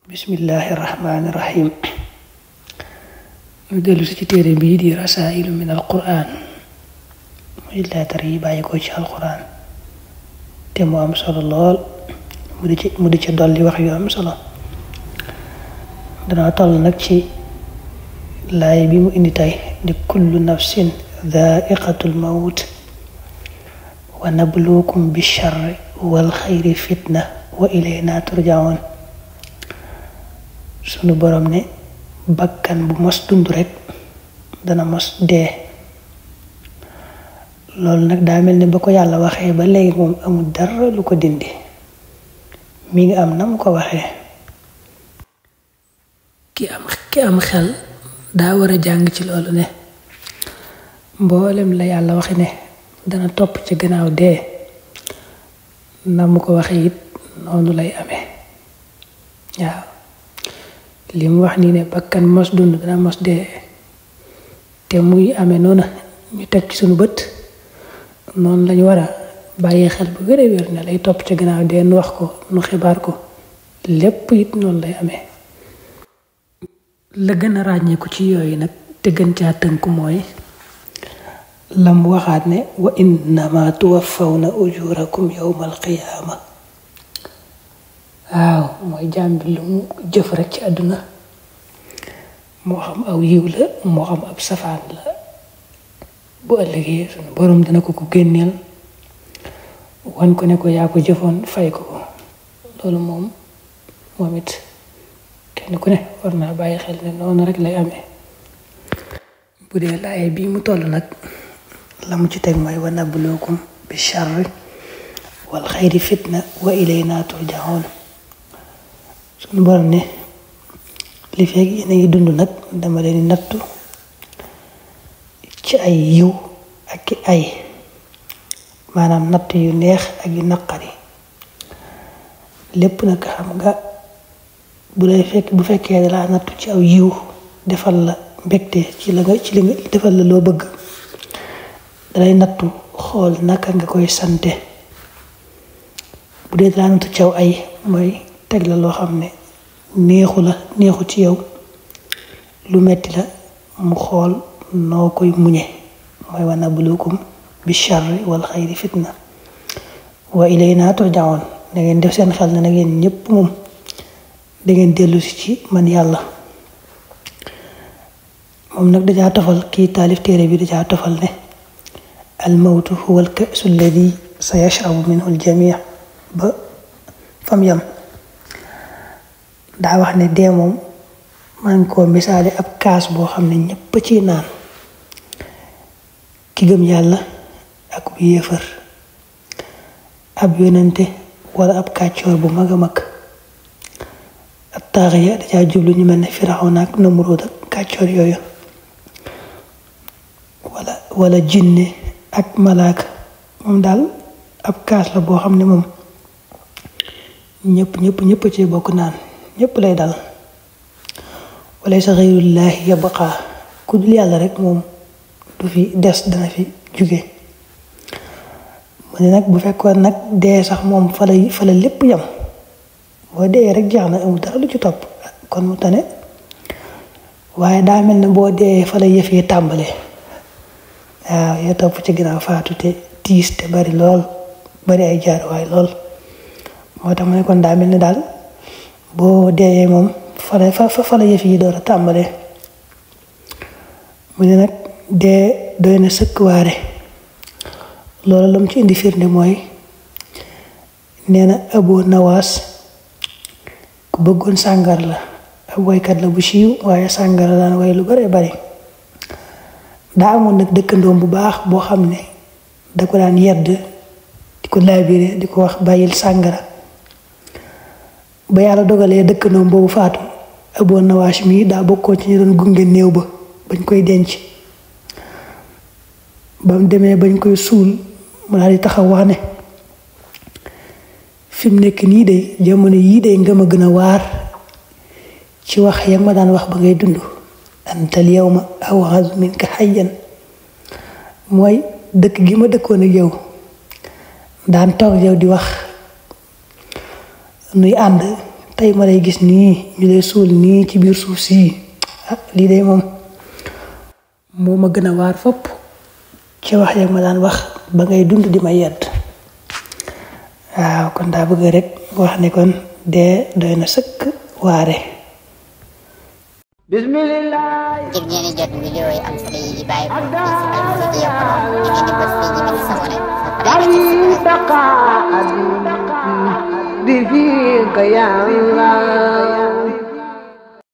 bismillahi rahmaani rahim. ñu dellu si ci téere bii di rasailu min alquran muy leetar yi bàyyi ko ci alquran te mu am solo lool mu di ci dolli wax yu am solo. dana toll nag ci laay bi mu indi tey di kullu nafsin dhaiqatul mawt wa nabluukum bi sharri wal xayri fitna wa ilayna turjaun. sunu borom ne bakkan bu mos dund rek dana mos dee. loolu nag daa mel ne ba ko yàlla waxee ba léegi moom amul dara lu ko dindi, mi ngi am na mu ko waxee. ki am xel daa war a jàng ci loolu ne mboolem la yàlla waxe ne dana topp ci gannaaw dee, na mu ko waxee it noonu lay amee. waaw li mu wax nii ne bakkan mos dund dana mos dee te muy amee noonu ñu teg ci sunu bët, noonu lañu war a bàyyi xel bu wér a wér ne lay topp ci gannaaw dee nu wax ko nu xibaar ko lépp it noonu lay amee. la gën a ràññeeku ci yooyu nag te gën caa tënku mooy lam waxaat ne wa innama tuwaffawna ujurakum yawmal qiyaama. waaw mooy jaam bi lu mu jëf rek ci àdduna, moo xam aw yiw la moo xam ab safaan la, bu ëllëgee sunu borom dina ko génneel wan ko ne ko yaa ko jëfoon fay ko. loolu moom it kenn ku ne war naa bàyyi xel ne noonu rek lay amee. bu dee laaye bii mu toll nag la mu ci teg mooy wa nabluukum bi sharri wal xayri fitna wa ilayna turjaun. sunu borom ne li fekk yéen a ngi dund nag dama leen nattu ci ay yiw ak ay maanaam natt yu neex ak yu naqari lépp nag xam nga bu fekkee da laa nattu ci aw yiw defal la mbégte ci li nga defal la loo bëgg, dalay nattu xool naka nga koy sante. bu dee da laa nattu ci aw ay mooy teg la loo xam ne neexu ci yow, lu metti la, mu xool noo koy muñe. mooy wa nabluukum bi sharri wal xayri fitna wa ilayna turjaun. da ngeen def seen xel ne na ngeen ñëpp moom da ngeen dellu si ci man yàlla. moom nag dajaa tofal kii taalif téere bi dajaa tofal ne al mawtu huwa al ka'su alladi sa yashrabu minhu al jamii ba fam yam. daa wax ne dee moom maa ngi koo misaale ab kaas boo xam ne ñëpp ci naan, ki gëm yàlla ak bu yéefar, ab yonente wala ab kàccoor bu mag a mag. ab taaxiya dajaa jublu ñu mel ne Firawna ak Namruud ak kàccoor yooyu, wala jinne ak malaaka. moom daal ab kaas la boo xam ne moom ñëpp ci bokk naan, ñëpp lay dal. walaysa xayrullaahi yabqaa. ku dul yàlla rek moom du fi des, dana fi jóge. mu ne nag bu fekkoon nag dee sax moom fa la lépp yam, boo dee rek jeex na, amul dara lu ci topp, kon mu tane. waaye daa mel ne boo dee fa la yëf yi tàmbalee. waaw yoo topp ci ginnaaw faatu te tiis te bari lool, bari ay jaaruwaay lool. moo tax mu ne kon daa mel ne daal boo dee moom fa la yëf yi door a tàmbalee. mu ne nag dee doy na sëkk waare. loolu la mu ci indi firnde mooy nee na Abu Nawaas ku bëggoon sàngar la, ab woykat la bu siiw, waaye sàngar la daan way lu bare bari. daa amoon nag dëkkandoom bu baax boo xam ne da ko daan yedd, di ko laabire, di ko wax bàyyil sàngara. ba yàlla dogalee dëkkandoom boobu faatu, Abu Nawaas mi daa bokkoon ci ñu doon gunge néew ba bañ koy denc. ba mu demee bañ koy suul mu daal di taxaw wax ne fi mu nekk nii de jamono yii de nga ma gën a waar ci wax ya ma daan wax ba ngay dund. antal yawma aw'azu minka hayyan. mooy dëkk gi ma dëkkoon ak yow, daan toog yow di wax nuy ànd tey ma lay gis nii ñu lay suul nii ci biir suuf sii lii day moom moo ma gën a waar fopp ci wax ya ma daan wax ba ngay dund di ma yedd waaw kon daa bëgg rek wax ne kon dee doy na sëkk waare. bismillah. ngir ngeen di jot vidéo yi am solo yi di bàyyi ko ci Almouridiyyah Pro da ngeen di bës fii ñu sabone bi fiika ya Allah